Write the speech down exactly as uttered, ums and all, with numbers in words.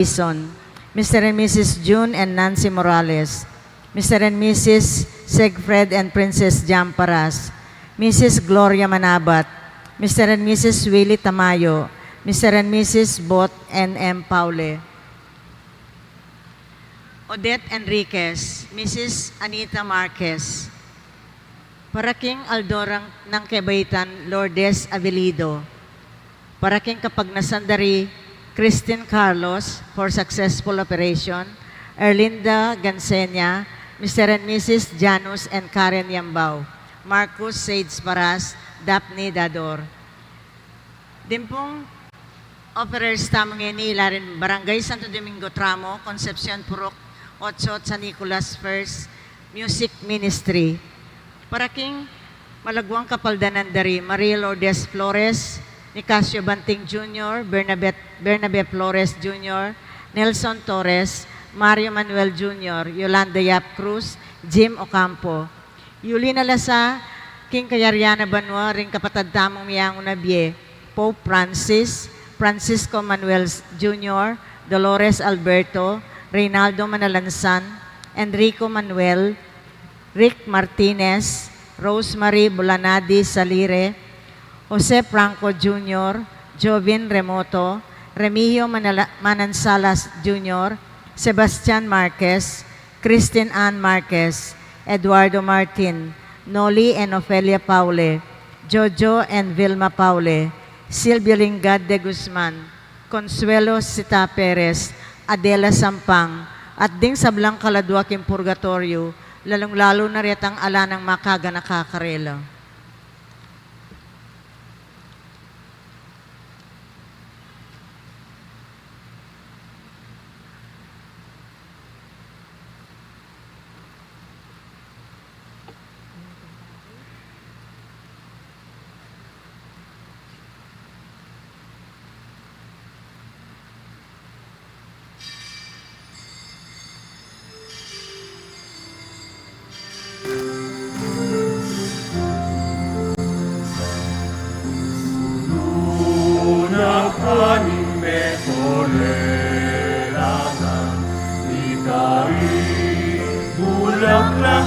Dison, Mister and Missus June and Nancy Morales, Mister and Missus Siegfried and Princess Jam Paras, Missus Gloria Manabat, Mister and Missus Willie Tamayo, Mister and Missus Bot N M Paule, Odette Enriquez, Missus Anita Marquez, para king aldo nang kebaitan Lourdes Avelido, para king kapagnasan da ri Christine Carlos for successful operation, Erlinda Gansenia, Mister and Missus Janus and Karen Yambao, Marcus Sades Paras, Daphne Dador. Dimpung offerers tamu ngeni ila ring Barangay Santo Domingo Tramo, Concepcion Purok Ocho, San Nicolas First Music Ministry. Para king malagwang kapaldanan da ri Maria Lourdes Flores, Nicasio Banting Junior, Bernabe, Bernabe Flores Junior, Nelson Torres, Mario Manuel Junior, Yolanda Yap Cruz, Jim Ocampo. Yuli na la sa king kayarian a banua ring kapatad tamung miyangu na bie, Pope Francis, Francisco Manuel Junior, Dolores Alberto, Reynaldo Manalansan, Enrico Manuel, Rick Martinez, Rosemary Bulanadi Salire, Jose Franco Junior, Jovin Remoto, Remigio Manala-, Manansalas Junior, Sebastian Marquez, Christine Ann Marquez, Eduardo Martin, Noli and Ofelia Paule, Jojo and Vilma Paule, Silvio Lingad de Guzman, Consuelo Sita Perez, Adela Sampang, at ding sablang kaladua king purgatoryo, lalung-lalu na retang ala nang makaganaka karela. Nuna paning metolelangan, itari bulaklak